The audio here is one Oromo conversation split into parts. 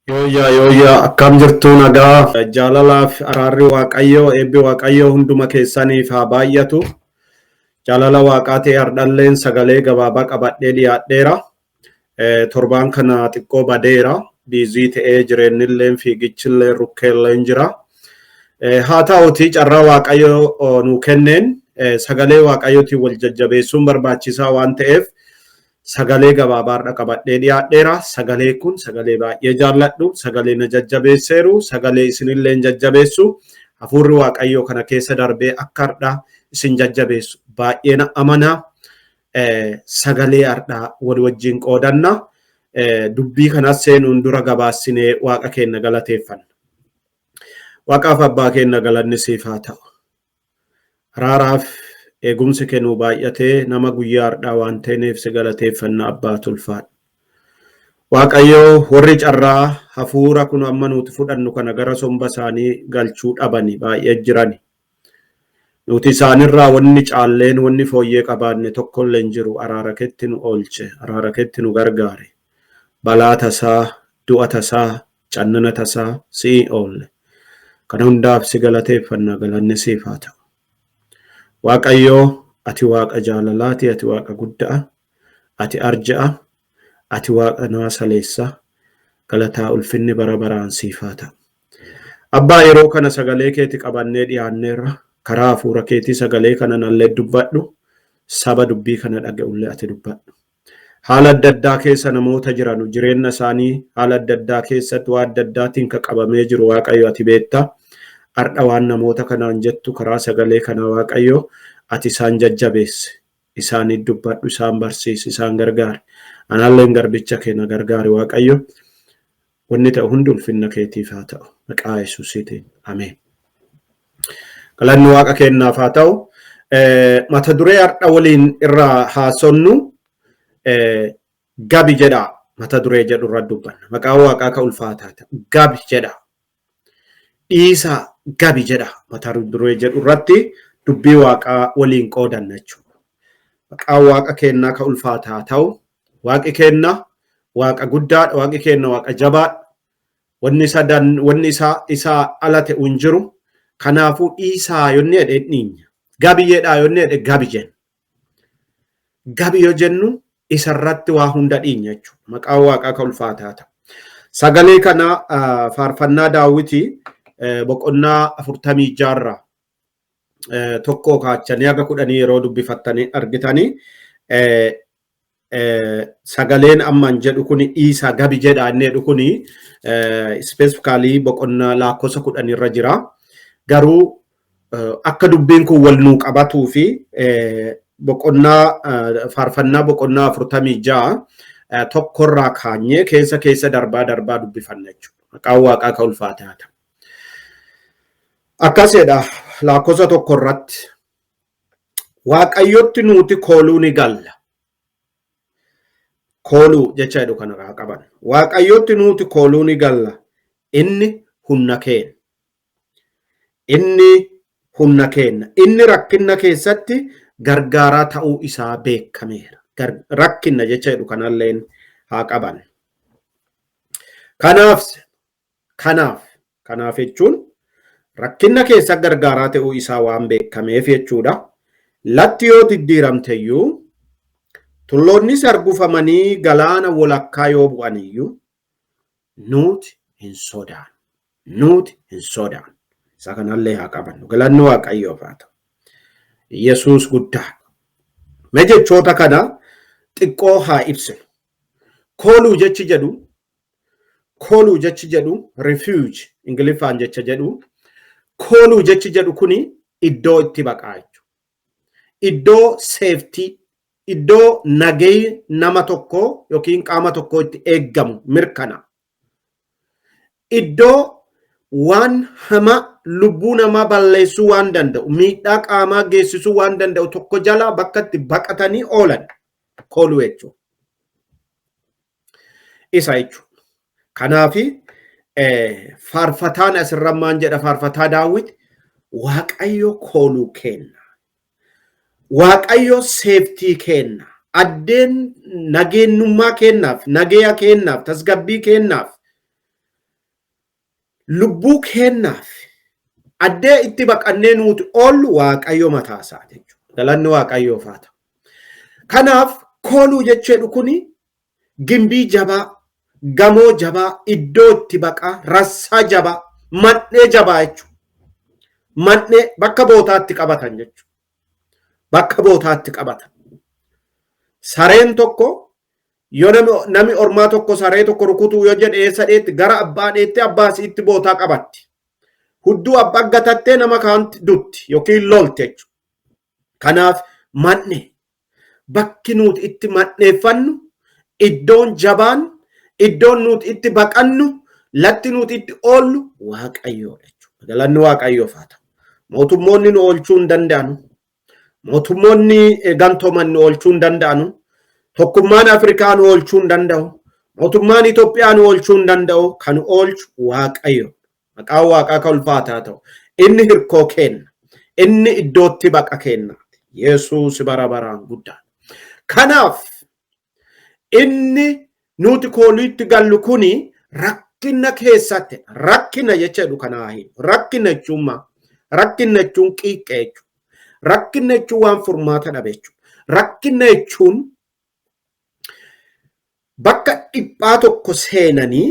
Yooyyaa yooyyaa, akkam jirtu? Nagaa, jaalalaaf araarri Waaqayyoo, eebbi Waaqayyoo hunduma keessaniif haa baay'atu. Jaalala Waaqaa ta'e hardhalleen sagalee gabaabaa qabadhee dhiyaadheera. Torbaan kana xiqqoo badeera. Busy ta'ee jireennilleen, fiigichillee, rukkeelleen jira. Haa ta'uti, carraa Waaqayyoo nuu kenneen sagalee Waaqayyootiin wal jajjabeessuun barbaachisaa waan ta'eef sagalee gabaabaadha qabadhee dhiyaadheera. Sagalee kun sagalee baay'ee jaalladhu, sagalee na jajjabeesseeru, sagalee isinillee jajjabeessu. Hafuurri Waaqayyoo kana keessa darbee akka har'a isin jajjabeessu baay'ee na amanaa. Sagalee har'aa wal wajjin qoodanna. Dubbii kanas seenuun dura gabaassinee Waaqa keenya galateeffanna. Waaqaaf abbaa keenya, galanni siif haa ta'u. Araaraaf eegumsi kennuu baay'atee nama guyyaa har'aa waan teeneef si galateeffanna, abbaa tulfaadha. Waaqayyoo, warri carraa hafuura kun amma nuti fudhannu kana gara somba isaanii galchuu dhabani baay'ee jirani. Nuti isaanirraa wanni caalleen, wanni fooyyee qabaanne tokkollee hin jiru. Araara keetti nu oolche, araara keetti nu gargaare. Balaa tasaa, du'a tasaa, cannana tasaa si'i oolle. Kana hundaaf si galateeffanna, galanni siif haa ta'u. Waaqayyoo, ati Waaqa jaalalaati, ati Waaqa guddaa, ati arja'a, ati Waaqa naasaleessa, galataa ulfinni bara baraan siif haa ta'u. Abbaa, yeroo kana sagalee keeti qabannee dhiyaanneerra. Karaa hafuura keetii sagalee kana nallee dubbadhu. Saba dubbii kana dhaga'ullee ati dubbadhu. Haala adda addaa keessa namoota jiranu, jireenya isaanii haala adda addaa keessatti waa adda addaatiin ka qabamee jiru, Waaqayyo, ati beekta. Har'a waan namoota kanaan jettu karaa sagalee kana, Waaqayyo, ati isaan jajjabeesse. Isaanii dubbadhu, isaan barsiisi, isaan gargaari. Analleen garbicha keenya gargaari, Waaqayyo. Wanni ta'u hundi ulfinna keetiif haa ta'u. Maqaa Yesuusiitiin. Ameen. Galanni Waaqa keenyaaf haa ta'u. Mata duree har'a waliin irraa haasonnu "Gabi jedhaa" mata duree jedhu irra dubbanna. Maqaan Waaqaa ka ulfaataa ta'u. Gabi jedhaa. Dhiisaa, gabi jedhaa mata duree jedhu irratti dubbii Waaqaa waliin qoodanna jechuudha. Maqaan Waaqa keenyaa ka ulfaataa ta'u. Waaqi keenna Waaqa guddaadha. Waaqi keenna Waaqa jabaadha. Wanni isa wanni isaa isaa ala ta'u hin jiru. Kanaafuu dhiisaa yonni jedhe dhiinya. Gabi jedhaa yonni jedhe gabi jenna. Gabi yoo jennu isarratti waa hunda dhiinya jechuudha. Maqaan Waaqaa ka ulfaataa ta'a. Sagalee kana faarfannaa Daawwitii boqonnaa 46rraa 1 kaachanii haga 10 yeroo dubbifattanii argitanii, sagaleen amman jedhu kuni, dhiisaa gabi jedha inni jedhu kuni, specifically boqonnaa lakkoofsa 10 irra jira. Garuu akka dubbiin kun wal nuu qabatuu fi boqonnaa faarfannaa boqonnaa 46 tokkorraa kaanyee keessa keessa darbaa darbaa dubbifanna jechuudha. Maqaan Waaqaa ka ulfaataa ta'a. Akkas jedha lakkoofsa 1 irratti. Waaqayyotti nuti kooluu ni galla. Kooluu jecha jedhu kana qaban. Waaqayyotti nuti kooluu ni galla. Inni humna keenya. Inni humna keenya. Inni rakkinna keessatti gargaaraa ta'uu isaa beekameera. Rakkinna jecha jedhu kanalleen haa qaban. Kanaaf jechuun rakkinna keessa gargaaraa ta'uu isaa waan beekameef jechuudha. Latti yoo diddiiramteyyuu, tulloonnis argufamanii galaana walakkaa yoo bu'aniyyuu, nuti hin sodaannu. Nuti hin sodaannu. Isa kanallee haa qabannu. Galanni Waaqayyoof haa ta'u. Yesuus guddaadha. Mee jechoota kana xiqqoo haa ibsinu. Kooluu jechi jedhu, refuge Ingiliffaan jecha jedhu, kooluu jechi jedhu kuni iddoo itti baqaa jechuudha. Iddoo safety, iddoo nageenyi nama tokkoo yookiin qaama tokkoo itti eeggamu mirkana. Iddoo waan hamaa lubbuu namaa balleessuu waan danda'u, miidhaa qaamaa geessisuu waan danda'u tokko jalaa bakka itti baqatanii oolan kooluu jechuudha. Isa jechuudha. Kanaafi faarfataan asirra maan jedha? Faarfataa Daawit, Waaqayyo kooluu kenna. Waaqayyo safety kenna. Addeen nageenyummaa kennaaf, nageeya kennaaf, tasgabbii kennaaf. Lubbuu keennaaf addee itti baqannee nuti oollu Waaqayyo mataa isaa jechuudha. Galanni Waaqayyoof haa ta'u. Kanaaf kooluu jechuudha kuni gimbii jabaa, gamoo jabaa, iddoo itti baqaa, rassaa jabaa, man'ee jabaa jechuudha. Man'ee bakka bootaatti qabatan jechuudha. Bakka bootaatti qabatan. Sareen tokko yoo nami ormaa tokko saree tokko rukutuu yoo jedhe eessa dheetti gara abbaa dheetti abbaa si'itti bootaa qabatti. Hudduu abbaa gatattee nama kaanti dutti yookiin lolte jechuudha. Kanaaf man'e bakki nuti itti man'eeffannu, iddoon jabaan, iddoon nuti itti baqannu, latti nuti itti oollu Waaqayyoodha jechuudha. Galanni Waaqayyoof haa ta'u. Mootummoonni nu oolchuu hin danda'anu. Mootummoonni gamtooman nu oolchuu hin danda'anu. Tokkummaan Afrikaa nu oolchuu hin danda'u. Mootummaan Itoophiyaa nu oolchuu hin danda'u. Kan oolchu Waaqayyo. Maqaan Waaqaa kan ulfaataa ta'u. Inni hirkoo kenna. Inni iddootti baqa kenna. Yesuus bara baraan guddaa. Kanaaf inni nuti kooliitti gallu kuni rakkina keessatti, rakkina jecha jedhu kanaa himu. Rakkina jechuun maal? Rakkina jechuun qiiqqee jechuudha. Rakkina jechuun waan furmaata dhabe jechuudha. Rakkina jechuun bakka dhiphaa tokko seenanii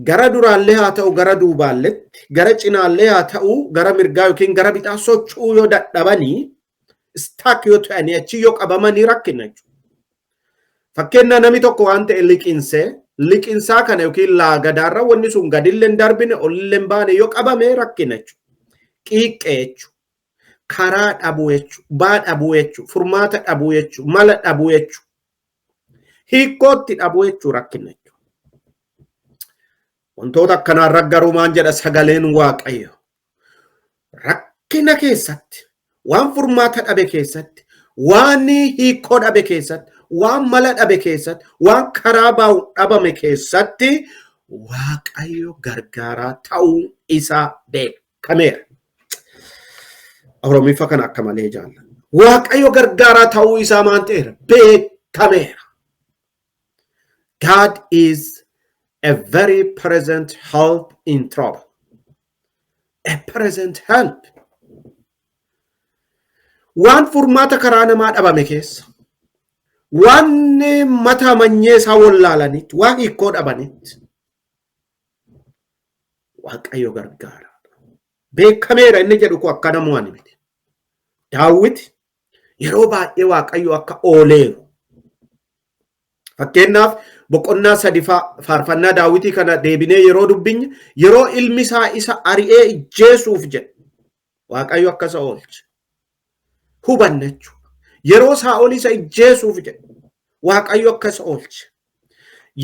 gara duraallee haa ta'u gara duubaalletti, gara cinaallee haa ta'u gara mirgaa yookiin gara bitaa socho'uu yoo dadhabanii, stuck yoo ta'anii, achi yoo qabamanii rakkina jechuudha. Fakkeenya, namni tokko waan ta'e liqinsee, liqinsaa kana yookiin laagadaarra wanni sun gadillee hin darbine, olillee hin baane yoo qabame rakkina jechuudha. Qiiqqee jechuudha. Karaa dhabuu jechuudha. Baa dhabuu jechuudha. Furmaata dhabuu jechuudha. Mala dhabuu jechuudha. Hiikkootti dhabuu jechuudha rakkina jechuudha. Wantoota akkanaarra garuu maan jedha sagaleen Waaqayyo? Rakkina keessatti, waan furmaata dhabe keessatti, waan hiikoo dhabe keessatti, waan mala dhabe keessatti, waan karaa baa'u dhabame keessatti Waaqayyo gargaaraa ta'uu isaa beekameera. Oromiffa kana akka malee jaalladha. Waaqayyo gargaaraa ta'uu isaa maan ta'eera? Beekameera. God is a very present help in trouble. A present help. Waan furmaata karaa namaa dhabame keessa, waan mataa manyee isaa wallaalanitti, waan hiikoo dhabanitti, Waaqayyo gargaara. Beekameera inni jedhu kun akka namoonni miti. Daawit yeroo baay'ee Waaqayyo akka ooleeru. Fakkeenyaaf, boqonnaa 3 faarfannaa Daawitii kana deebinee yeroo dubbinye, yeroo ilmi isaa isa ari'ee ijjeesuuf jedhe Waaqayyo akka isa oolche hubanna jechuudha. Yeroo Saa'ol isa ijjeesuuf jedhe Waaqayyo akka isa oolche.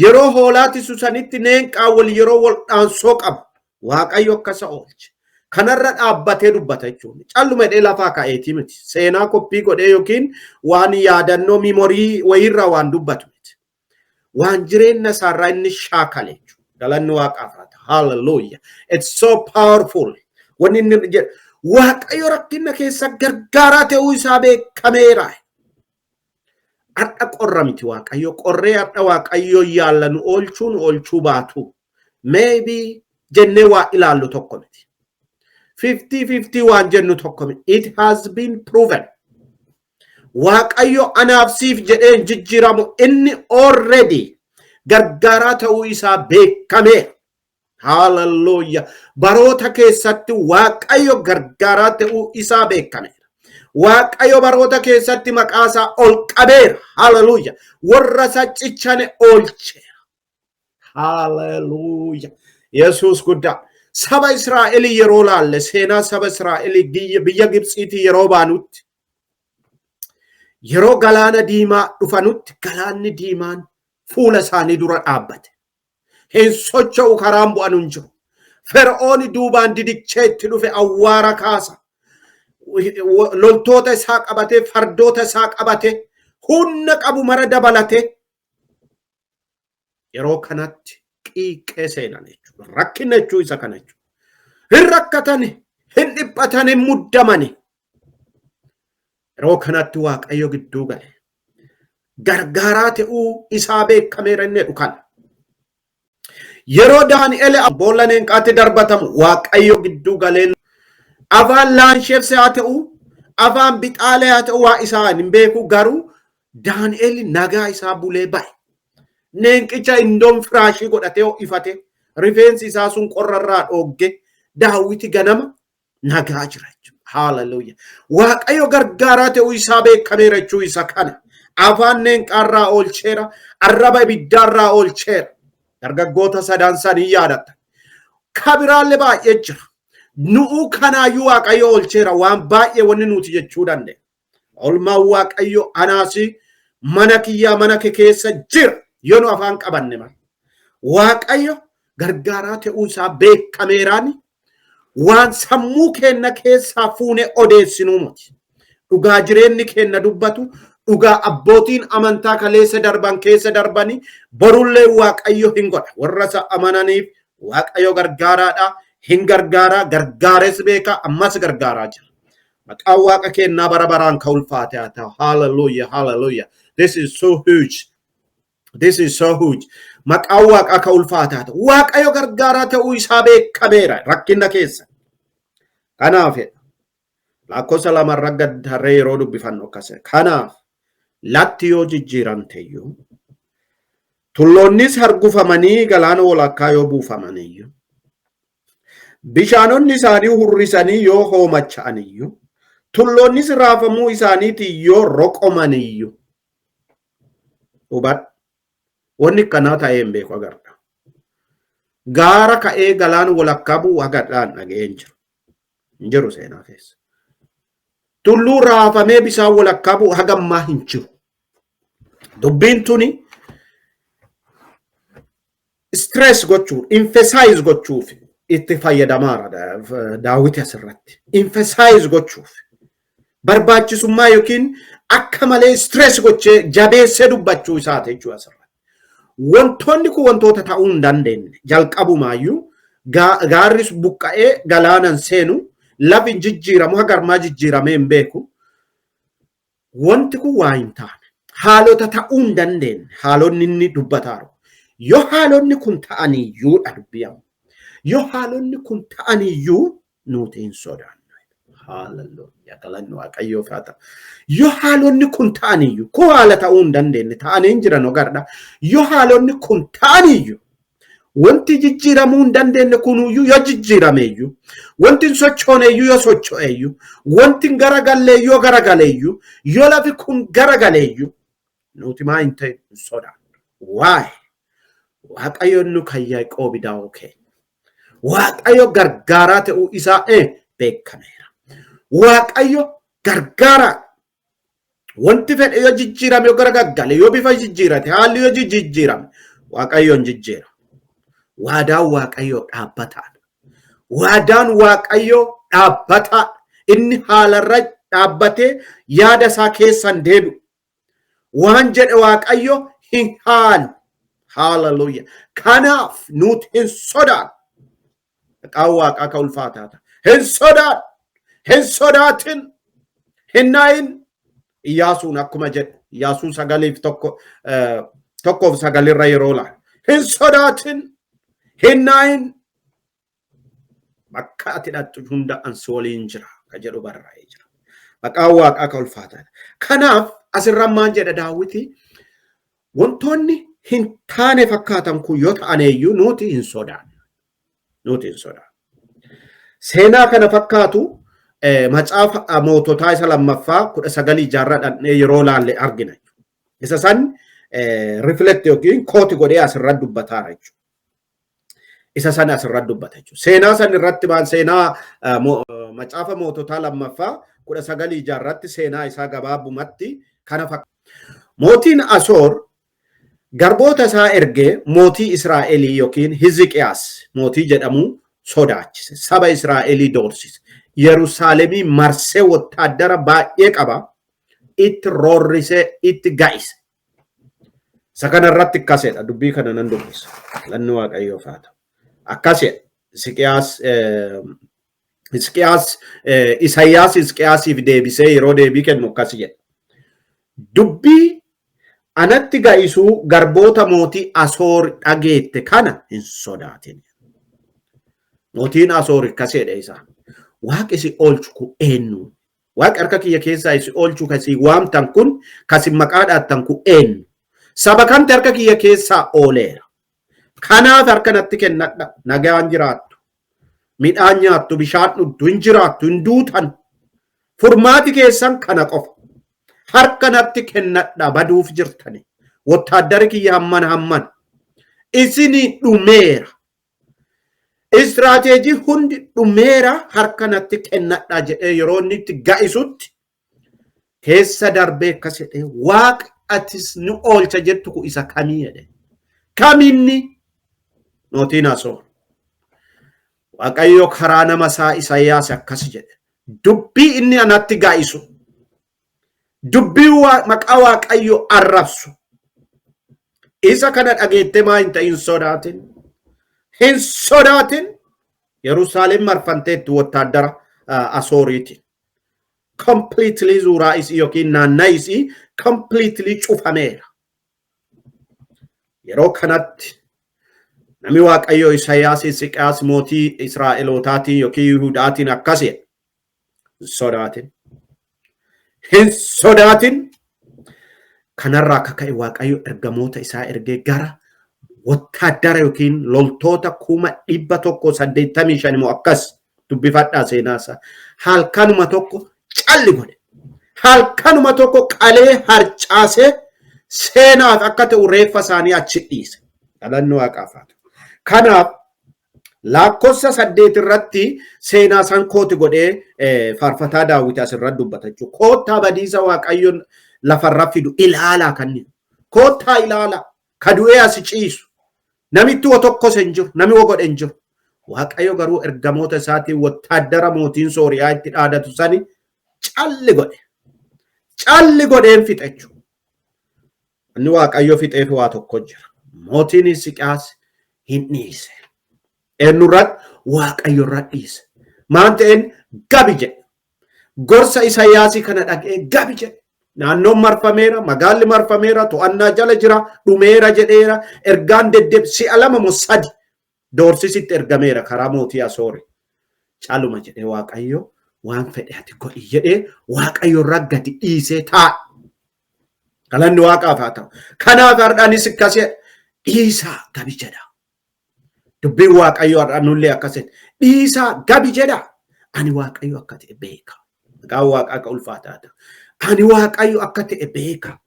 Yeroo hoolaa tisu sanitti neenqaa wal yeroo wal dhaansoo qabu Waaqayyo akka isa oolche. Kanarra dhaabbatee dubbata jechuudha. Calluma jedhee lafaa ka'eetii miti. Seenaa koppii godhee yookiin waan yaadannoo memory wayiirraa waan dubbatu miti. Waan jireenya isaarraa inni shaakale jechuudha. Galanni Waaqaaf haa ta'u. Hallelujah. It's so powerful. Wanni inni jedhu Waaqayyo rakkina keessa gargaaraa ta'uu isaa beekameera. Har'a qorra miti Waaqayyo. Qorree har'a Waaqayyo yaalla nu oolchuu nu oolchuu baatu. Maybe jennee waa ilaallu tokko miti. 50-50 waan jennu tokko miti. It has been proven. Waaqayyo anaaf siif jedhee hin jijjiiramu, inni already gargaaraa ta'uu isaa beekameera. Hallelujah. Baroota keessatti Waaqayyo gargaaraa ta'uu isaa beekameera. Waaqayyo baroota keessatti maqaa isaa ol qabeera. Hallelujah. Warra isa cichane oolcheera. Hallelujah. Yesuus guddaa. Saba Israa'elii yeroo laalle, seenaa saba Israa'elii biyya Gibxiitii yeroo baanutti, yeroo galaana diimaa dhufanutti, galaanni diimaan fuula isaanii dura dhaabbate. Hin socho'u, karaan bu'an hin jiru. Fer'ooni duubaan didichee itti dhufe, awwaara kaasa. Loltoota isaa qabatee, fardoota isaa qabatee, humna qabu mara dabalatee yeroo kanatti qiiqqee seenan jechuudha. Rakkina jechuu isa kana jechuudha. Hin rakkatani, hin dhiphatan, hin muddamani. Yeroo kanatti Waaqayyo gidduu gale. Gargaaraa ta'uu isaa beekameera inni jedhu kana. Yeroo Daani'el boolla leenqaatti darbatamu Waaqayyo gidduu galee afaan laansheefse haa ta'u, afaan bixaalee haa ta'u, waa isaa hin beeku, garuu Daani'el nagaa isaa bulee ba'e. Leenqicha indoon firaashii godhatee ho'ifate, rifeensi isaa sun qorrarraa dhoogge, Daawiti ganama nagaa jira jechuudha. Haaleluyyaa. Waaqayyo gargaaraa ta'uu isaa beekameera jechuu isa kana. Afaan leenqaarraa oolcheera, arraba ibiddaarraa oolcheera. Dargaggoota sadan sanii yaadatta. Kabiraallee baay'ee jira. Nu'uu kanaayyuu Waaqayyo oolcheera, waan baay'ee wanni nuti jechuu dandeenya. Olmaan Waaqayyo anaasi mana kiyyaa mana kee keessa jira yoo nu afaan qabanne malee. Waaqayyo gargaaraa ta'uu isaa beekameeraani waan sammuu keenna keessaa fuunee odeessinuu miti. Dhugaa jireenyi keenna dubbatu, dhugaa abbootiin amantaa kaleessa darban keessa darbanii, borullee Waaqayyo hin godha. Warra isa amananiif Waaqayyo gargaaraadha. Hin gargaaraa, gargaares beeka, ammas gargaaraa jira. Maqaan Waaqa keenyaa bara baraan ka ulfaate haa ta'u. Hallelujah, hallelujah. This is so huge. This is so huge. Maqaan Waaqaa ka ulfaate haa ta'u. Waaqayyo gargaaraa ta'uu isaa beekameera rakkina keessa. Kanaaf lakkoofsa lamarra gad harree yeroo dubbifannu akkas. Kanaaf latti yoo jijjiiramteyyuu, tulloonnis hargufamanii galaana walakkaa yoo buufamaniyyuu, bishaanonni isaanii hurrisanii yoo hoomacha'aniyyuu, tulloonnis raafamuu isaaniitiin yoo roqomaniyyuu. Hubadhu. Wanni akkanaa ta'ee hin beeku agarra. Gaara ka'ee galaana walakkaa bu'u agarraan dhaga'ee hin jiru. Hin jiru seenaa keessa. Tulluu raafamee bishaan walakkaa bu'u hagammaa hin jiru. Dubbiin tuni stress gochuu, emphasize gochuuf itti fayyadamaara Daawiti asirratti. Emphasize gochuuf barbaachisummaa yookiin akka malee stress gochee jabeessee dubbachuu isaati jechuudha asirratti. Wantoonni kun wantoota ta'uu hin dandeenye. Jalqabumaayyuu gaarris buqqa'ee galaanan seenu, lafi jijjiiramu hagarmaa jijjiiramee hin beeku. Wanti kun waa hin taane. Haalota ta'uu hin dandeenye. Haalonni inni dubbataaru. Yoo haalonni kun ta'aniyyuudha dubbii amma. Yoo haalonni kun ta'aniyyuu nuti hin sodaannu. Haaleluyyaa, galanni Waaqayyoof haa ta'u. Yoo haalonni kun ta'aniyyuu, kun haala ta'uu hin dandeenye ta'anii hin jiran ogardha. Yoo haalonni kun ta'aniyyuu, wanti jijjiiramuu hin dandeenye kunuyyuu yoo jijjiirameyyuu, wanti hin sochooneyyuu yoo socho'eyyuu, wanti hin garagalleeyyuu yoo garagaleeyyuu, yoo lafi kun garagaleeyyuu, nuti maa hin ta'in? Hin sodaannu. Waa'ee Waaqayyoon nu kan Yaaqoobi daawoo keenya. Waaqayyo gargaaraa ta'uu isaa beekameera. Waaqayyo gargaaraa. Wanti fedhe yoo jijjiirame, yoo garagaggale, yoo bifa jijjiirate, haalli yoo jijjiirame, Waaqayyoon jijjiira. Waadaan Waaqayyoo dhaabbataadha. Waadaan Waaqayyoo dhaabbataadha. Inni haalarra dhaabbatee yaada isaa keessan deebi'u. Waan jedhe Waaqayyo hin haalu. Haaleluyyaa. Kanaaf nuti hin sodaannu. Maqaan Waaqaa ka ulfaataa ta'a. Hin sodaadhu. Hin sodaatin. Hin naayin. Iyyaasuun akkuma jedhe Iyyaasuu sagaliif tokko, tokkoof sagalirra yeroo laala. Hin sodaatin. Hin naayin. Bakka ati dhaqxu hunda an si waliin jira ka jedhu barraa'ee jira. Maqaan Waaqaa ka ulfaataa ta'a. Kanaaf asirra maal jedha Daawiti? Wantoonni hin taane fakkaatan kun yoo ta'aneeyyuu nuti hin sodaannu. Nuti hin sodaannu. Seenaa kana fakkaatu Macaafa Moototaa isa lammaffaa 19 jaarraa dhaqnee yeroo laalle argina. Isa san reflect yookiin quote godhee asirra dubbataara jechuudha. Isa sana asirra dubbata jechuudha. Seenaa san irratti waan seenaa Macaafa Moototaa lammaffaa 19 jaarratti seenaa isaa gabaabumatti kana fakkaata. Mootiin Asoor garboota isaa ergee mootii Israa'elii yookiin Hiziqiyaas mootii jedhamu sodaachise. Saba Israa'elii doorsise. Yerusaalemii marsee wottaaddara baay'ee qaba. Itti roorrisee itti ga'ise. Isa kana irratti akkasedha. Dubbii kana nan dubbisa. Galanni Waaqayyoof haa ta'u. Akkasidha. Hisqiyaas Hisqiyaas Isayyaas Hisqiyaasiif deebisee yeroo deebii kennu akkas jedha. Dubbii Anatti ga'isuu garboota mootii Asoor dhageette kana hin sodaatin. Mootiin Asoor akkas jedhe isaan. Waaqi si oolchu kun eenyu? Waaqi harka kiyya keessaa si oolchu kasi waamtan kun, kasi maqaa dhaattan kun eenyu? Saba kamti harka kiyya keessaa ooleera? Kanaaf harka natti kennadha. Nagaan jiraattu. Midhaan nyaattu, bishaan dhugdu, hin jiraattu, hin duutan. Furmaati keessan kana qofa. Harka natti kennadha, baduuf jirtani. Wottaaddari kiyya hamman hamman. Isinii dhumeera. Istiraateejii hundi dhumeera, harka natti kennadha jedhee yeroo inni itti ga'isutti keessa darbee akkas jedhee, "Waaqa atis nu oolcha jettu kun isa kamii?" jedhe. Kaminni mootiin Asoor. Waaqayyo karaa nama isaa Isaayyaas akkas jedhe. Dubbii inni anatti ga'isu, dubbii maqaa Waaqayyo arrabsu, isa kana dhageettee maa hin ta'in sodaatin. Hin sodaatin. Yerusaalem marfanteetti wottaaddara Asooriitiin. Completely zuuraa isii yookiin naannaa isii completely cufameera. Yeroo kanatti namni Waaqayyo Isaayyaas Hisqiyaas mootii Israa'elootaatiin yookiin Yihuudaatiin akkas jedhe. Hin sodaatin. Hin sodaatin. Kanarraa akka ka'e Waaqayyo ergamoota isaa ergee gara wottaaddara yookiin loltoota 185,000 immoo akkas dubbifadhaa seenaa isaa. Halkanuma tokko calli godhe. Halkanuma tokko qalee harcaasee seenaaf akka ta'u reeffa isaanii achi dhiise. Galanni Waaqaaf haa ta'u. Kanaaf lakkoofsa 8 irratti seenaa san quote godhee faarfataa Daawit asirratti dubbata jechuudha. Koottaa badiisa Waaqayyoon lafarra fidu ilaalaa kanneen. Koottaa ilaalaa, ka du'ee as ciisu. Namitti wa tokkos hin jiru, nami wa godhe hin jiru. Waaqayyo garuu ergamoota isaatiin wottaaddara mootiin Sooriyaa itti dhaadatu sani calli godhe. Calli godheen fixe jechuudha. Inni Waaqayyo fixeef waa tokko jira. Mootiin Hisqiyaas hin dhiise. Eenyurratti? Waaqayyo irratti dhiise. Maan ta'een gabi jedhe. Gorsa Isaayyaasii kana dhaga'ee gabi jedhe. Naannoon marfameera, magaalli marfameera, to'annaa jala jira, dhumeera jedheera. Ergaan deddeeb si'a lama moo sadi doorsisitti ergameera karaa mootii Asoori. Caluma jedhee, Waaqayyo waan fedhe ati godhi jedhee Waaqayyo irra gadi dhiisee taa'e. Galanni Waaqaaf haa ta'u. Kanaaf har'aanis akkas jedha. Dhiisaa gabi jedha. Dubbiin Waaqayyo har'aan nullee akkas jedha. Dhiisaa gabi jedha. Ani Waaqayyo akka ta'e beeka. Maqaan Waaqaa akka ulfaataa ta'a. Ani Waaqayyo akka ta'e beeka.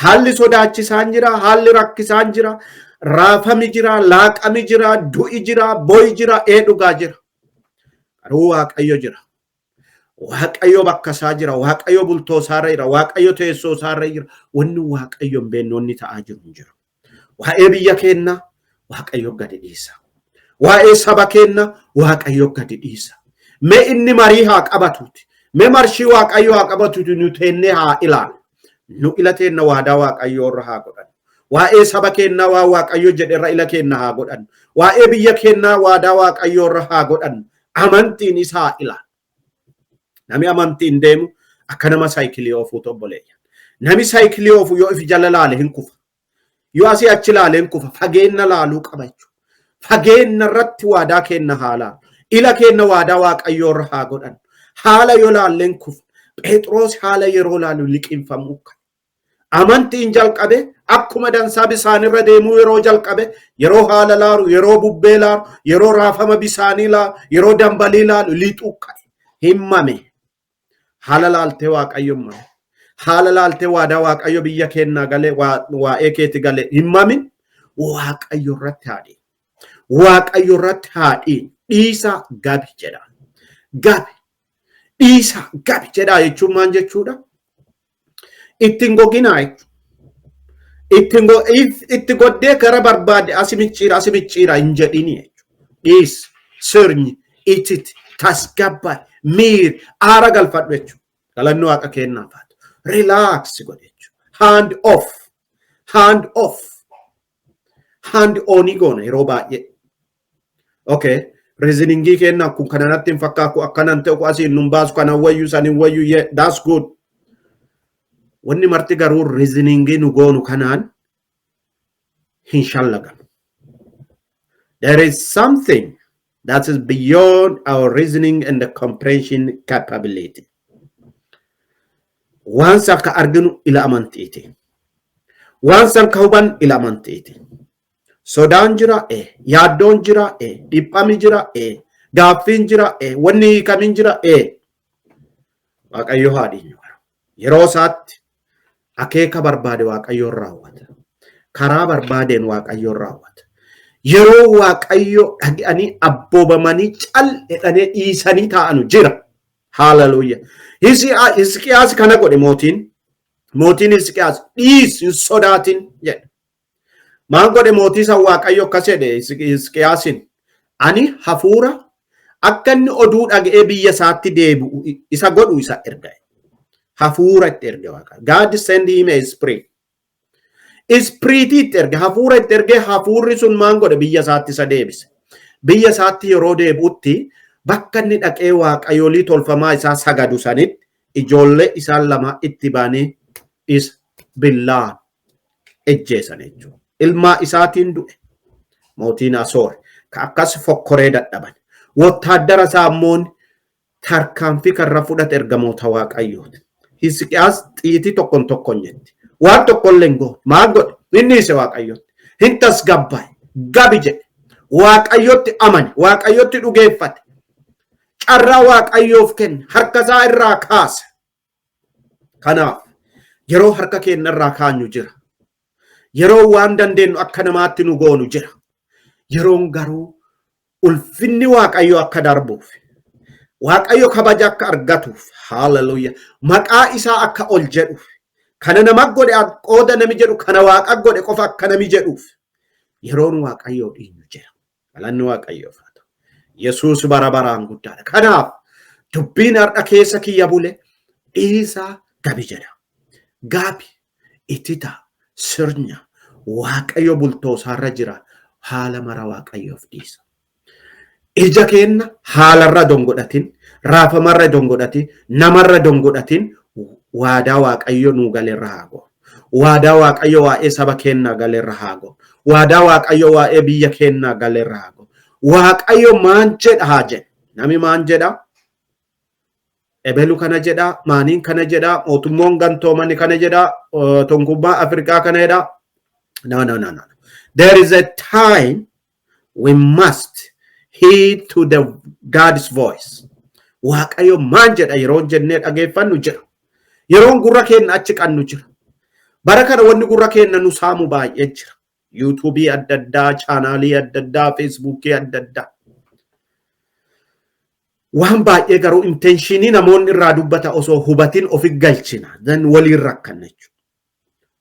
Haalli sodaachisaan jira, haalli rakkisaan jira, raafami jira, laaqami jira, du'i jira, bo'i jira, ee dhugaa jira. Garuu Waaqayyo jira. Waaqayyo bakka isaa jira. Waaqayyo bultoo isaarra jira. Waaqayyo teessoo isaarra jira. Wanni Waaqayyo hin beekne wanni ta'aa jiru hin jiru. Waa'ee biyya keenyaa Waaqayyo gadi dhiisa. Waa'ee saba keenyaa Waaqayyo gadi dhiisa. Mee inni marii haa qabatuuti. Mee marshii Waaqayyo haa qabatuuti, nu teennee haa ilaalu. Nu ila teenna waadaa Waaqayyoo irra haa godhannu. Waa'ee saba keenyaa waa Waaqayyo jedhe irra ila keenna haa godhannu. Waa'ee biyya keenyaa waadaa Waaqayyoo irra haa godhannu. Amantiin isaa haa ilaalu. Nami amantiin deemu akka nama saayikilii oofuutu, obboleeyyan. Nami saayikilii oofu yoo ifi jala laale hin kufa. Yoo asii achi laale hin kufa. Fageenna laaluu qaba jechuudha. Fageenna irratti waadaa keenna haa laalu. Ila keenna waadaa Waaqayyoo irra haa godhannu. Haala yoo laalle hin kufa. Phexros haala yeroo laalu liqinfamuu ka'e. Amantiin jalqabe, akkuma dansaa bisaanirra deemuu yeroo jalqabe, yeroo haala laalu, yeroo bubbee laalu, yeroo raafama bisaanii laalu, yeroo dambalii laalu lixuu ka'e. Himmame. Haala laaltee Waaqayyo mame. Haala laaltee waadaa Waaqayyo biyya keenyaa galee, waa'ee keeti galee himmamin. Waaqayyo irratti haadhi. Waaqayyo irratti haadhi. Dhiisaa gabi jedha. Gabi. Dhiisaa gabi jedha jechuun maal jechuudha? Ittiin goginaa jechuudha. Itti goddee gara barbaade asi micciira, asi micciira hin jedhini jechuudha. Dhiis, sirni, ititi, tasgabbaa'e, miiri, aara galfadhu jechuudha. Galanni Waaqa keennaaf haa ta'u. Relax godhe jechuudha. Hand off. Hand off. Hand onii goona yeroo baay'ee. Okay. Reasoningii kenna, kun kana natti hin fakkaatu, akkanan ta'u, asiin nun baasu, kanan wayyu, sanin wayyu, yeah, that's good. Wanni marti garuu reasoningii nu goonu kanaan hin shallagamu. There is something that is beyond our reasoning and the comprehension capability. Waan san ka arginu ila amantiiti. Waan san ka hubannu ila amantiiti. Sodaan jira ee, yaaddoon jira ee, dhiphami jira ee, gaaffiin jira ee, wanni hiikamin jira ee. Waaqayyo haa dhiinyu. Yeroo isaatti akeeka barbaade Waaqayyoon raawwata. Karaa barbaadeen Waaqayyoon raawwata. Yeroo Waaqayyo dhaga'anii abboobamanii cal jedhanii dhiisanii taa'anu jira. Haaleluyyaa. Hisqiyaas kana godhe mootiin. Mootiin Hisqiyaas dhiis, hin sodaatin jedhe. Maal godhe mootii san? Waaqayyo akkas jedhe Hisqiyaasin. Ani hafuura akka inni oduu dhaga'ee biyya isaatti deebi'u isa godhu isa erga. Hafuura itti erge Waaqa. God send him a spirit. Spiritii itti erge, hafuura itti erge. Hafuurri sun maal godhe? Biyya isaatti isa deebise. Biyya isaatti yeroo deebi'utti bakka inni dhaqee waaqayyolii tolfamaa isaa sagadu sanitti ijoollee isaan lama itti baanii isa billaan ejjeesan jechuudha. Ilmaa isaatiin du'e mootiin Asoor ka akkas fokkoree dadhaban. Wottaaddara isaa immoo tarkaanfii karra fudhate ergamoota Waaqayyooti. Hisqiyaas xiitii tokkon tokkon jetti. Waan tokkollee hin goone. Maal godhe? Inni isa Waaqayyotti. Hin tasgabbaa'e. Gabi jedhe. Waaqayyotti amane. Waaqayyotti dhugeeffate. Carraa Waaqayyoof kenne. Harka isaa irraa kaase. Kanaaf yeroo harka keenya irraa kaanyu jira. Yeroo waan dandeenyu akka namaatti nu goonu jira. Yeroon garuu ulfinni Waaqayyo akka darbuuf, Waaqayyo kabaja akka argatuuf, haaleluyyaa, maqaa isaa akka ol jedhuuf, kana nama godhe qooda nami jedhu kana Waaqa godhe qofa akka nami jedhuuf yeroon Waaqayyoo dhiinyu jira. Galanni Waaqayyoof haa ta'u. Yesuus bara baraan guddaadha. Kanaaf dubbiin har'a keessa kiyya bule dhiisaa, gabi jedha. Gabi, itita, sirnya Waaqayyo bultoo isaarra jira, haala mara Waaqayyoof dhiisa. Ija keenna haalarra dongodhatin, raafamarra dongodhatin, namarra dongodhatin, waadaa Waaqayyo nuu galerra haa goonu. Waadaa Waaqayyo waa'ee saba keennaa galerra haa goonu. Waadaa Waaqayyo waa'ee biyya keennaa galerra haa goonu. Waaqayyo maan jedha haa jedhu. Nami maan jedha? Ebelu kana jedha, maaniin kana jedha, mootummoon gantoomani kana jedha, tokkummaa Afrikaa kana jedha. No, no, no, no. There is a time we must heed to the God's voice. Waaqayyo maan jedha yeroo jennee dhageeffannu jira. Yeroon gurra keenya achi qannu jira. Bara kana wanni gurra keenya nu saamu baay'ee jira. YouTubeii adda addaa, channelii adda addaa, Facebookii adda addaa. Waan baay'ee garuu intentionii namoonni irraa dubbata osoo hubatin ofi galchina. Then waliin rakkanna jechuudha.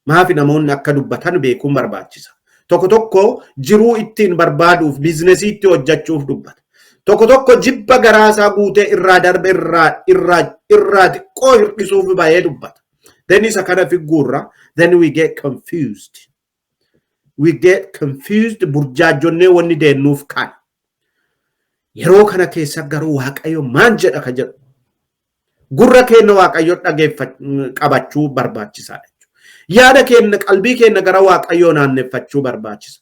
Maafi namoonni akka dubbatan beekuun barbaachisa. Tokko tokko jiruu ittiin barbaaduuf, businessii itti hojjechuuf dubbata. Tokko tokko jibba garaasaa guutee irraa darbe irraa irraa irraa xiqqoo hir'isuuf baay'ee dubbata. Then isa kana figuurra, then we get confused. We get confused, burjaajonnee wanni deennuuf kana. Yeroo kana keessa garuu Waaqayyo maan jedha ka jedhu. Gurra keenya Waaqayyo qabachuu barbaachisaadha. Yaada keenya, qalbii keenya gara Waaqayyoo naanneffachuu barbaachisa.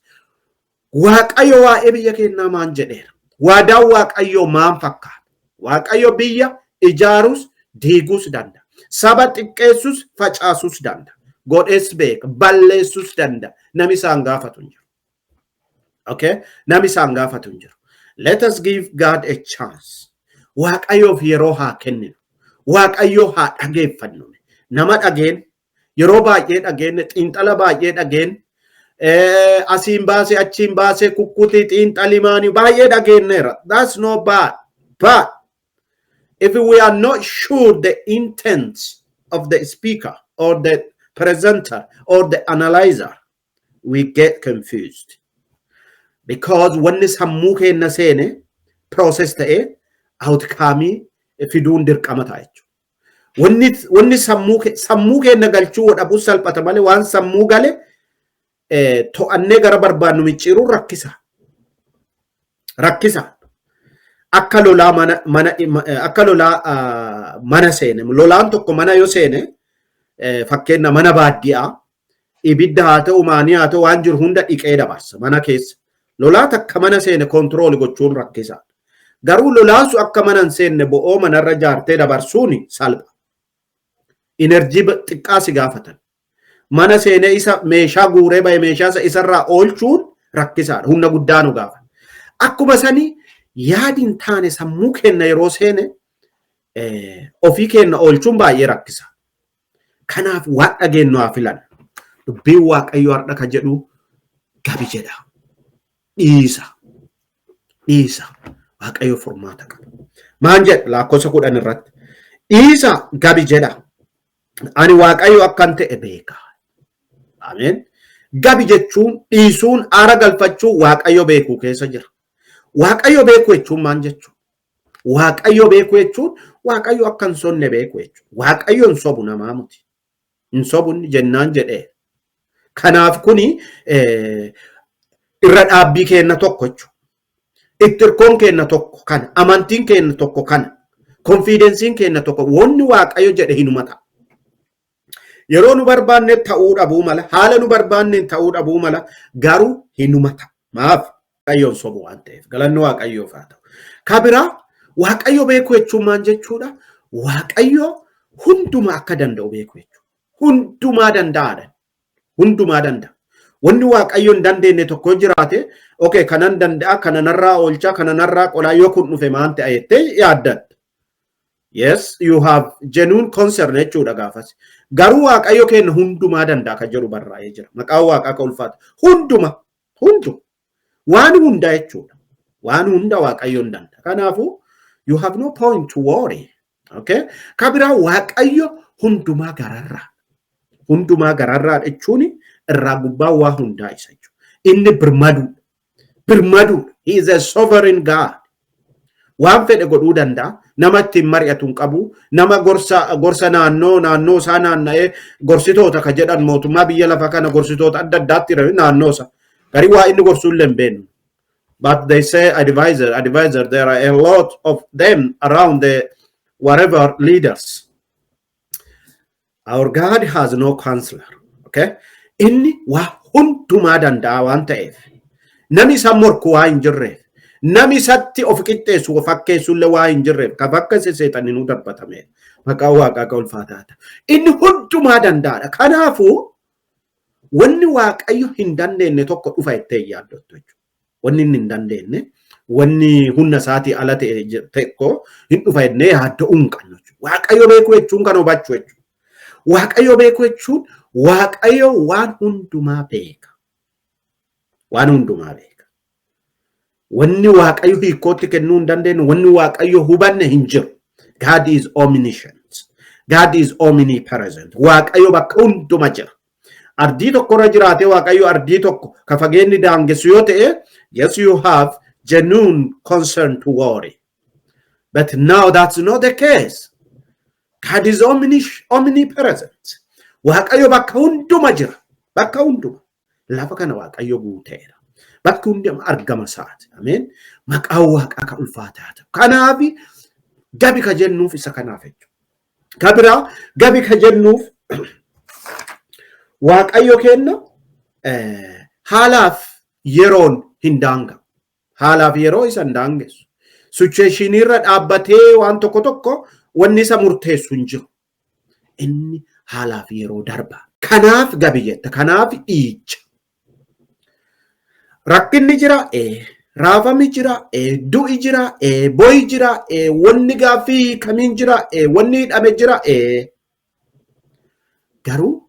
Waaqayyo waa'ee biyya keenyaa maan jedheera? Waadaan Waaqayyoo maan fakkaata? Waaqayyo biyya ijaarus diiguus danda'a. Saba xiqqeessus facaasus danda'a. Godhees beeka, balleessus danda'a. Nami isaan gaafatu hin jiru. Okay? Nami isaan gaafatu hin jiru. Let us give God a chance. Waaqayyoof yeroo haa kenninu. Waaqayyoo haa dhageeffannu. Nama dhageen yeroo baay'ee dhageenye, xiinxala baay'ee dhageen, asiin baasee achiin baasee kukkutii xiinxali maanii baay'ee dhageenyeera. That's not bad. But if we are not sure the intent of the speaker or the presenter or the analyzer, we get confused. Because wanni sammuu keenya seene process ta'ee outcome fiduun dirqama ta'a jechuudha. Wanni sammuu keenya galchuu dhabuu salphata malee waan sammuu gale to'annee gara barbaannu micciiruun rakkisa. Rakkisa. Akka lolaa mana seene, lolaan tokko mana yoo seene Fakkeenya mana baadiyyaa ibidda haa ta'u, maanii haa ta'u, waan jiru hunda dhiqee dabarsa mana keessa. Lolaa takka mana seene control gochuun rakkisaadha. Garuu lolaan sun akka mana hin seenne bo'oo manarra jaartee dabarsuun salpha. Energy xiqqaa si gaafatan. Mana seenee isa meeshaa guuree bahe, meeshaa isa isarraa oolchuun rakkisaadha. Humna guddaa nu gaafata. Akkuma sanii yaadi hin taane sammuu keenya yeroo seene ofii keenya oolchuun baay'ee rakkisa. Kanaaf waan dhageenyu haa filan. Dubbiin Waaqayyoo har'a ka jedhu gabi jedha. Dhiisa. Dhiisa. Waaqayyo furmaata qaba. Maan jedha lakkoofsa 10 irratti? "Dhiisa, gabi jedha. Ani Waaqayyo akkan ta'e beeka." Ameen. Gabi jechuun, dhiisuun, aara galfachuu Waaqayyo beekuu keessa jira. Waaqayyo beekuu jechuun maal jechuudha? Waaqayyo beekuu jechuun Waaqayyo akka hin sonne beekuu jechuudha. Waaqayyo hin sobu, namaa miti. Hin sobu jennaan jedhee. Kanaaf kuni irra dhaabbii keenna tokko jechuudha. Itti hirkoon keenna tokko kana. Amantiin keenna tokko kana. Confidenceiin keenna tokko. Wanni Waaqayyo jedhe hinuma ta'a. Yeroo nu barbaanne ta'uu dhabuu mala, haala nu barbaanne ta'uu dhabuu mala, garuu hinuma ta'a. Maaf? Waaqayyoon sobu waan ta'eef. Galanni Waaqayyoof haa ta'u. Kabiraa Waaqayyo beekuu jechuun maal jechuudha? Waaqayyo hundumaa akka danda'u beekuu jechuudha. Hundumaa danda'aadha. Hundumaa danda'a. Wanni Waaqayyo hin dandeenye tokko jiraate, okay, kanan danda'a, kana narraa oolchaa, kana narraa qolaa, yoo kun dhufe maan ta'a jettee yaaddatta. Yes, you have genuine concern jechuudha gaafas. Garuu Waaqayyo keenya hundumaa danda'a kan jedhu barraa'ee jira. Maqaan Waaqaa akka ulfaatu. Hunduma, hunduma. Waan hunda jechuudha. Waan hunda Waaqayyo hin danda'a. Kanaafuu you have no point to worry. Okay? Kabiraa Waaqayyo hundumaa gararraa. Hundumaa gararraa jechuun irraa gubbaa waa hundaa isa jechuudha. Inni birmaduudha. Birmaduudha. He is a sovereign God. Waan fedhe godhuu danda'a. Nama ittiin mari'atu hin qabu. Nama gorsa naannoo isaa naanna'ee gorsitoota ka jedhan, mootummaa biyya lafa kana gorsitoota adda addaatti naannoo isaa. Garii waa inni gorsuu illee hin beeknu. But they say advisor, advisor, there are a lot of them around the whatever leaders. Our God has no counselor. Okay? Inni waa hundumaa danda'a waan ta'eef. Namni isa morku waa hin jirreef. Namni isatti of qixxeessu, of fakkeessu illee waa hin jirreef. Ka bakka seexanni nuu darbatame. Maqaan Waaqaa ka ulfaataa ta'a. Inni hundumaa danda'aadha. Kanaafuu wanni Waaqayyo hin dandeenye tokko dhufa jettee hin yaaddottu jechuudha. Wanni inni hin dandeenye, wanni humna isaatii ala ta'e tokko hin dhufa jennee yaadda'uu hin qabnu jechuudha. Waaqayyo beekuu jechuun kan hubachuu jechuudha. Waaqayyo beekuu jechuun Waaqayyo waan hundumaa beeka. Waan hundumaa beeka. Wanni Waaqayyo hiikootti kennuu hin dandeenye, wanni Waaqayyo hubanne hin jiru. God is omniscient. God is omnipresent. Waaqayyo bakka hunduma jira. Ardii tokkorra jiraatee Waaqayyo ardii tokko ka fageenyi daangessu yoo ta'e, yes, you have genuine concern to worry. But now that's not the case. God is omnipresent. Waaqayyo bakka hunduma jira. Bakka hunduma. Lafa kana Waaqayyo guuteera. Bakki hunduma argama isaati. Ameen. Maqaan Waaqaa ka ulfaataa ta'u. Kanaaf gabi ka jennuuf isa kanaaf jechuudha. Ka biraa gabi ka jennuuf Waaqayyo kenna haalaaf yeroon hin daanga. Haalaaf yeroo isa hin daangessu. Situation irra dhaabbatee waan tokko tokko wanni isa murteessu hin jiru. Inni haalaaf yeroo darba. Kanaaf gabi jetta. Kanaaf dhiicha. Rakkinni jira, raafamni jira, du'i jira, boyi jira, wanni gaaffii kamiin jira, wanni hidhame jira. Garuu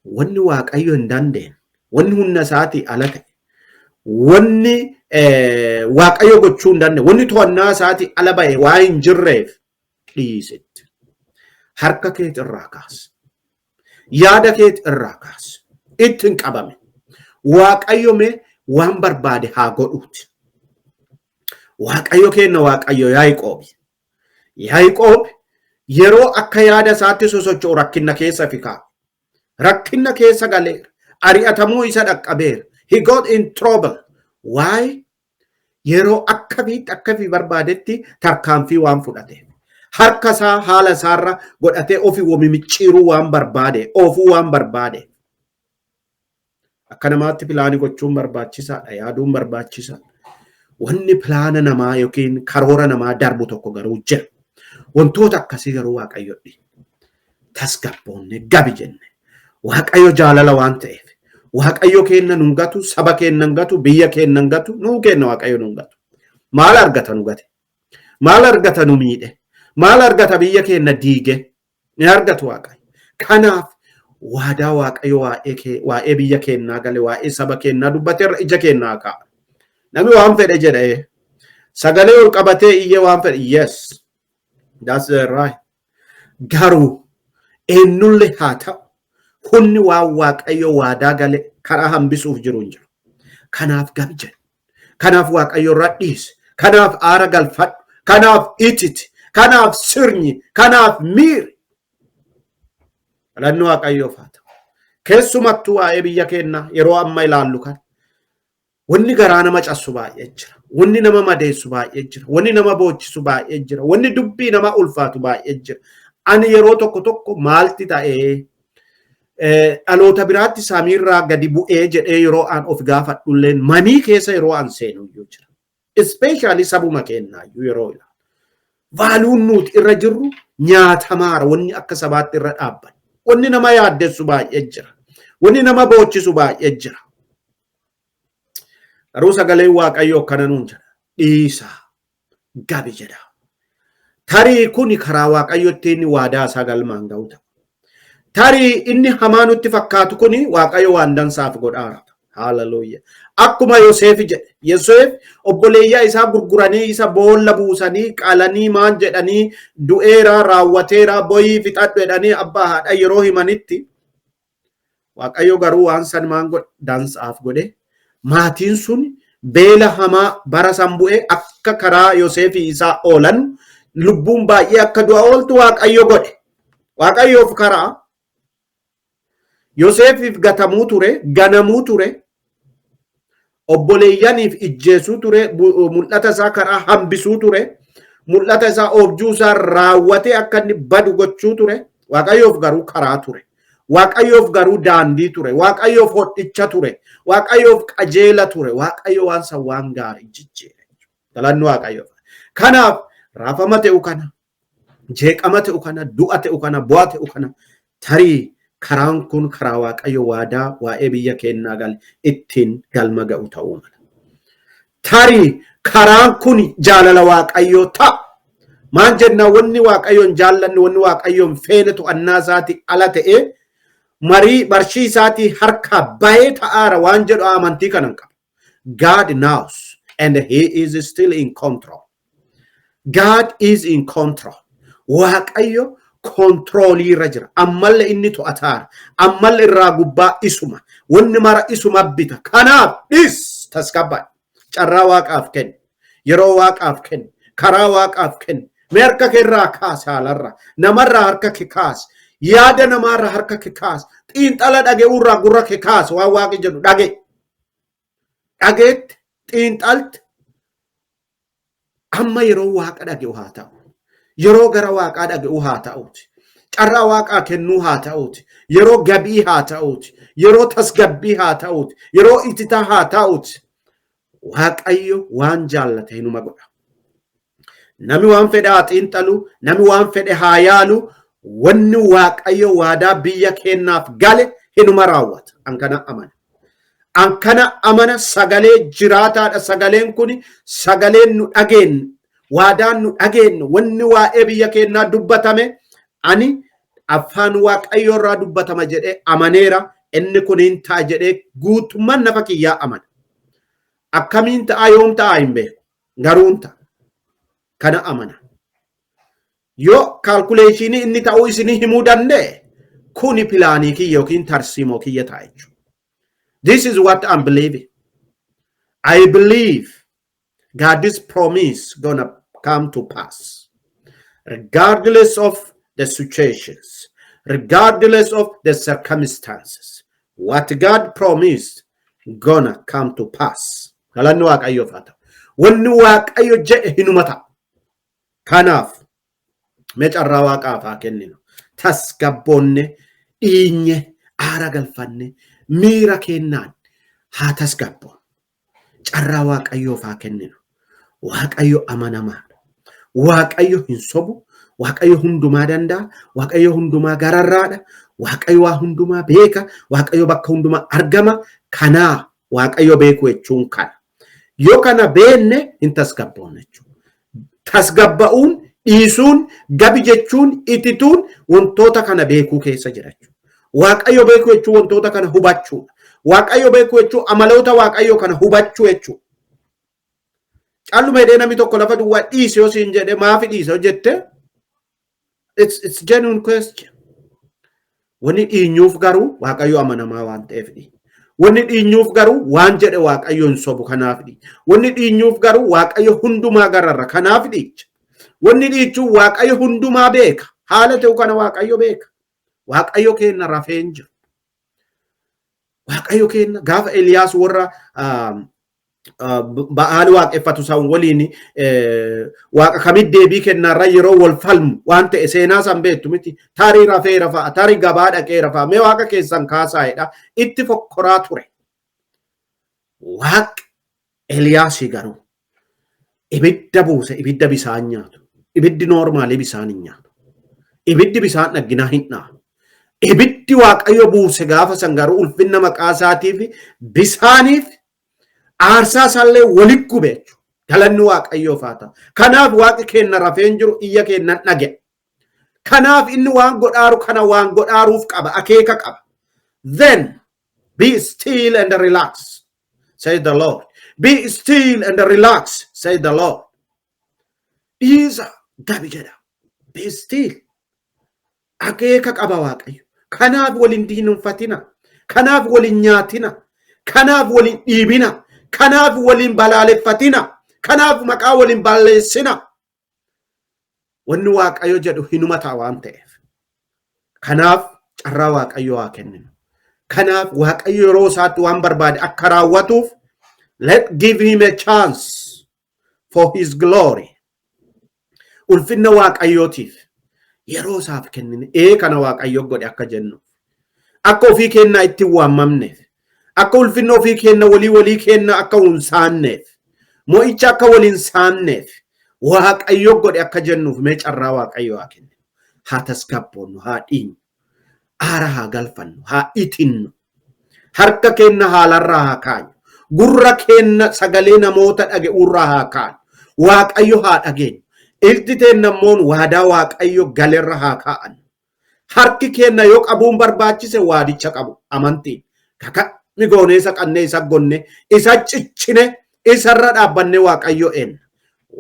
wanni Waaqayyo hin dandeenye, wanni humna isaatii ala ta'e, wanni Waaqayyo gochuu hin dandeenye, wanni to'annaa isaatii ala ba'e waa hin jirreef dhiisitti. Harka keet irraa kaasi. Yaada keet irraa kaasi. Itti hin qabame. Waaqayyo mee waan barbaade haa godhuuti. Waaqayyo kenna Waaqayyo Yaaqoobi. Yaaqoob yeroo akka yaada isaatti sosocho'u rakkinna keessa fi kaa'e. Rakkinna keessa galeera. Ari'atamuu isa dhaqqabeera. He got in trouble. Why? Yeroo akka fi barbaadetti tarkaanfii waan fudhateef. Harka isaa haala isaarra godhatee ofii wamimicciiruu waan barbaade, oofuu waan barbaade. Akka namaatti pilaanii gochuun barbaachisaadha. Yaaduun barbaachisaadha. Wanni pilaana namaa yookiin karoora namaa darbu tokko garuu jira. Wantoota akkasii garuu Waaqayyo tasgabboonne gabi jenne. Waaqayyo jaalala waan ta'eef. Waaqayyo kenna nun gatu, saba kenna hin gatu, biyya kenna hin gatu, nuu kenna Waaqayyo nun gatu. Maal argata nu gate? Maal argata nu miidhe? Maal argata biyya keenya diige? Ni argatu Waaqayyo. Kanaaf waadaa Waaqayyo waa'ee biyya keenyaa gale, waa'ee saba keenyaa dubbateerra ija keenyaa kaa'a. Namni waan fedhe jedhee sagalee ol qabatee iyyee waan fedhe, yes, that's the right. Garuu eenyullee haa ta'u, humni waan Waaqayyo waadaa gale karaa hambisuuf jiru hin jiru. Kanaaf gabi jedhe. Kanaaf Waaqayyo irra dhiise. Kanaaf aara galfadhu. Kanaaf ititi. Kanaaf sirnyi. Kanaaf miiri. Galanni Waaqayyoof haa ta'u. Keessumattuu waa'ee biyya keenyaa yeroo amma ilaallu kan wanni garaa nama cabsu baay'ee jira. Wanni nama madeessu baay'ee jira. Wanni nama boochisu baay'ee jira. Wanni dubbii nama ulfaatu baay'ee jira. Ani yeroo tokko tokko maalti ta'ee dhaloota biraatti samiirraa gadi bu'ee jedhee yeroo an of gaafadhulleen mamii keessa yeroo an seenu iyyuu jira. Especially sabuma keenyaayyuu yeroo ilaalu. Valuen nuti irra jirru nyaatamaara, wanni akka sabaatti irra dhaabban. Wanni nama yaaddessu baay'ee jira. Wanni nama boochisu baay'ee jira. Garuu sagaleen Waaqayyoo akkana nuun jedha. Dhiisaa, gabi jedha. Tarii kuni karaa Waaqayyo ittiin waadaa isaa galmaan ga'u ta'a. Tarii inni hamaa nutti fakkaatu kuni Waaqayyo waan dansaaf godhaara. Hallelujah. Akkuma Yoseef jedhe. Yoseef obboleeyyaa isaa gurguranii, isa boolla buusanii, qalanii, maan jedhanii, du'eera, raawwateera, boyii fixadhu jedhanii abbaa haadha yeroo himanitti, Waaqayyo garuu waan san maan godhe? Dansaaf godhe. Maatiin sun beela hamaa bara san bu'e akka karaa Yoseefii isaa oolan, lubbuun baay'ee akka du'a ooltu Waaqayyo godhe. Waaqayyoof karaa Yoseefiif gatamuu ture, ganamuu ture, obboleeyyaniif ijjeesuu ture, mul'ata isaa karaa hambisuu ture, mul'ata isaa, oobjuu isaa raawwatee akka inni badu gochuu ture. Waaqayyoof garuu karaa ture. Waaqayyoof garuu daandii ture. Waaqayyoof hodhicha ture. Waaqayyoof qajeela ture. Waaqayyo waan san waan gaarii jijjiire. Galanni Waaqayyoof. Kanaaf raafama ta'u kana, jeeqama ta'u kana, du'a ta'u kana, bu'aa ta'u kana, tarii karaan kun karaa Waaqayyo waadaa waa'ee biyya keenyaa gale ittiin galma ga'u ta'uu mala. Tarii karaan kun jaalala Waaqayyoo ta'a. Maan jennaan, wanni Waaqayyoon jaallanne, wanni Waaqayyoon feene to'annaa isaatii ala ta'ee marii barshii isaatii harkaa bahee ta'aara waan jedhu amantii kanan qaba. God knows and he is still in control. God is in control. Waaqayyo controlii irra jira. Ammallee inni to'ataara. Ammallee irraa gubbaa isuma. Wanni mara isuma bita. Kanaaf dhis, tasgabbaa'e. Carraa Waaqaaf kenni. Yeroo Waaqaaf kenni. Karaa Waaqaaf kenni. Mee harka kee irraa kaasi haalarra. Namarraa harka kee kaasi. Yaada namaarraa harka kee kaasi. Xiinxala dhage'uurraa gurra kee kaasi. Waan Waaqi jedhu dhage. Dhageetti xiinxalte, amma yeroo Waaqa dhage'u haa ta'u. Yeroo gara Waaqaa dhage'u haa ta'uuti. Carraa Waaqaa kennuu haa ta'uuti. Yeroo gabii haa ta'uuti. Yeroo tasgabbii haa ta'uuti. Yeroo ititaa haa ta'uuti. Waaqayyo waan jaallate hinuma godha. Nami waan fedhe haa xiinxalu, nami waan fedhe haa yaalu, wanni Waaqayyo waadaa biyya keenyaaf gale hinuma raawwata. An kana amana. An kana amana, sagalee jiraataadha. Sagaleen kun, sagaleen nu dhageenye, waadaan nu dhageenye, wanni waa'ee biyya keenyaa dubbatame, ani afaan Waaqayyo irraa dubbatama jedhee amaneera. Inni kun hin ta'a jedhee guutummaan nafa kiyyaa amana. Akkamiin ta'a, yoom ta'a hin beeku. Garuu hin ta'a. Kana amana. Yoo calculationii inni ta'uu isinii himuu danda'e, kuni pilaanii kiyya yookiin tarsiimoo kiyya ta'a jechuudha. This is what I'm believing. I believe God's promise gonna come to pass. Regardless of the situations, regardless of the circumstances, what God promised gonna come to pass. Galanni Waaqayyoof haa ta'u. Wanni Waaqayyo jedhe hinuma ta'a. Kanaaf Mee carraa Waaqaaf haa kenninu. Tasgabboonne, dhiinye, aara galfanne, miira kennaan haa tasgabboon. Carraa Waaqayyoof haa kenninu. Waaqayyo amanamaadha. Waaqayyo hin sobu. Waaqayyo hundumaa danda'a. Waaqayyo hundumaa gararraadha. Waaqayyo waa hundumaa beeka. Waaqayyo bakka hundumaa argama. Kanaa Waaqayyo beeku jechuun kana. Yoo kana beenne hin tasgabboonne jechuudha. Tasgabba'uun, dhiisuun, gabi jechuun, itituun wantoota kana beekuu keessa jira jechuudha. Waaqayyo beekuu jechuun wantoota kana hubachuudha. Waaqayyo beekuu jechuun amaloota Waaqayyo kana hubachuu jechuudha. Calluma jedhee namni tokko lafa duwwaa dhiise yoo siin jedhe, maafi dhiise yoo jette, it's genuine question. Wanni dhiinyuuf garuu Waaqayyo amanamaa waan ta'eef dhiinya. Wanni dhiinyuuf garuu waan jedhe Waaqayyo hin sobu, kanaaf dhiinya. Wanni dhiinyuuf garuu Waaqayyo hundumaa gararra, kanaaf dhiicha. Wanni dhiichuun Waaqayyo hundumaa beeka. Haala ta'u kana Waaqayyo beeka. Waaqayyo keenya rafee hin jiru. Waaqayyo keenya gaafa Eliyaas warra Ba'aal waaqeffatu san waliin waaqa kamit deebii kennaarra yeroo wal falmu waan ta'e seenaa san beektu miti. Tarii rafeera fa'a, tarii gabaa dhaqeera fa'a, mee waaqa keessan kaasaa'edha. Itti fokkoraa ture. Waaqi Eliyaasii garuu ibidda buuse, ibidda bisaan nyaatu. Ibiddi normally bisaan hin nyaatu. Ibiddi bisaan dhagginaa hin dhaamu. Ibiddi Waaqayyo buuse gaafa san garuu ulfinna maqaa isaatiif bisaaniif aarsaa isaallee walit gube jechuudha. Galanni Waaqayyoof haa ta'u. Kanaaf Waaqi keenya rafee hin jiru, iyya keenya dhage. Kanaaf inni waan godhaaru kana waan godhaaruuf qaba, akeeka qaba. Then be still and relax, say the Lord. Be still and relax, say the Lord. Dhiisa, gabi jedha. Be still. Akeeka qaba Waaqayyo. Kanaaf waliin diinumfatina. Kanaaf waliin nyaatina. Kanaaf waliin dhiibina. Kanaaf waliin balaaleffatina. Kanaaf maqaa waliin balleessina. Wanni Waaqayyo jedhu hinuma ta'a waan ta'eef. Kanaaf carraa Waaqayyo haa kenninu. Kanaaf Waaqayyo yeroo isaatti waan barbaade akka raawwatuuf, let give him a chance for his glory. Ulfinna Waaqayyootiif yeroo isaaf kennine ee kana Waaqayyo godhe akka jennu. Akka ofii kennaa ittiin waamamneef. Akka ulfinna ofii kenna walii walii kenna akka hin saanneef. Mo'icha akka waliin saanneef. Waaqayyo godhe akka jennuuf mee carraa Waaqayyo haa kenninu. Haa tasgabboonnu, haa dhiinyu. Aara haa galfannu, haa itinnu. Harka keenna haalarraa haa kaanyu. Gurra keenna sagalee namoota dhaga'uurraa haa kaanyu. Waaqayyo haa dhageenyu. Ilti teenna immoo waadaa Waaqayyo galerra haa kaa'annu. Harki keenna yoo qabuun barbaachise waadicha qabu amantiin. Kaka'mi goonee isa qannee, isa gonne, isa cichine, isarra dhaabbannee Waaqayyo eenna.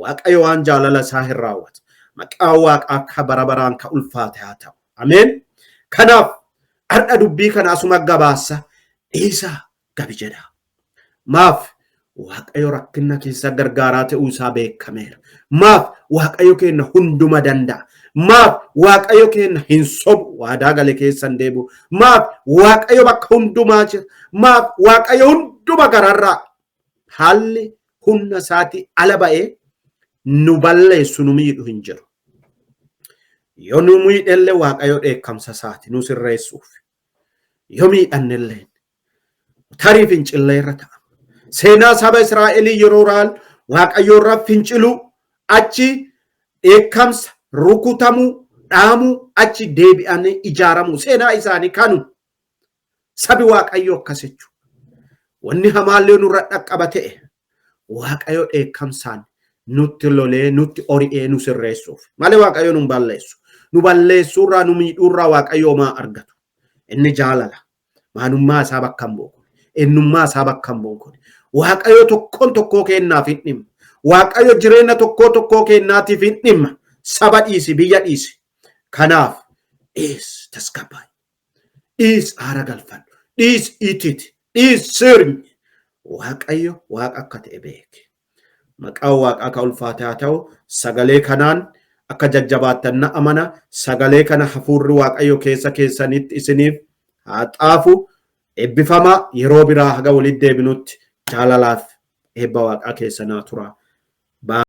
Waaqayyo waan jaalala isaa hin raawwata. Maqaan Waaqaa akka bara baraan ka ulfaate haa ta'u. Ameen. Kanaaf har'a dubbii kana asuma gabaassa, dhiisaa, gabi jedha. Maaf? Waaqayyo rakkina keessa gargaaraa ta'uu isaa beekameera. Maaf? Waaqayyo keenya hunduma danda'a. Maaf? Waaqayyo keenya hin sobu, waadaa gale keessa hin deebi'u. Maaf? Waaqayyo bakka hundumaa jira. Maaf? Waaqayyo hunduma gararraa. Haalli humna isaatii ala ba'ee nu balleessu, nu miidhu hin jiru. Yoo nu miidhellee Waaqayyo dheekkamsa isaati nu sirreessuuf. Yoo miidhannellee tarii fincilleerra ta'a. Seenaa saba Israa'elii yeroo raal Waaqayyo irra finciluu, achi dheekkamsa, rukutamuu, dhaamuu, achi deebi'anii ijaaramuu seenaa isaanii kanu sabi Waaqayyo akkas jechuudha. Wanni hamaallee nurra dhaqqaba ta'e Waaqayyo dheekkamsaan nutti lolee, nutti ori'ee nu sirreessuuf malee Waaqayyo nu balleessu. Nu balleessuurraa, nu miidhuurraa Waaqayyo homaa argatu. Inni jaalala. Maalummaa isaa bakka hin bu'u. Eenyummaa isaa bakka hin bu'u. Waaqayyo tokkoon tokkoo keennaaf hin dhimma. Waaqayyo jireenya tokkoo tokkoo keennaatiif hin dhimma. Saba dhiisi, biyya dhiisi. Kanaaf dhiis, tasgabbaa'e. Dhiis, aara galfadhu. Dhiis, ititi. Dhiis, sirni. Waaqayyo Waaqa akka ta'e beeki. Maqaan Waaqaa ka ulfaate haa ta'u. Sagalee kanaan akka jajjabaattan na amana. Sagalee kana hafuurri Waaqayyo keessa keessanitti isiniif haa xaafu. Eebbifamaa, yeroo biraa haga walitti deebinutti jaalalaaf eebba Waaqaa keessa naa tura.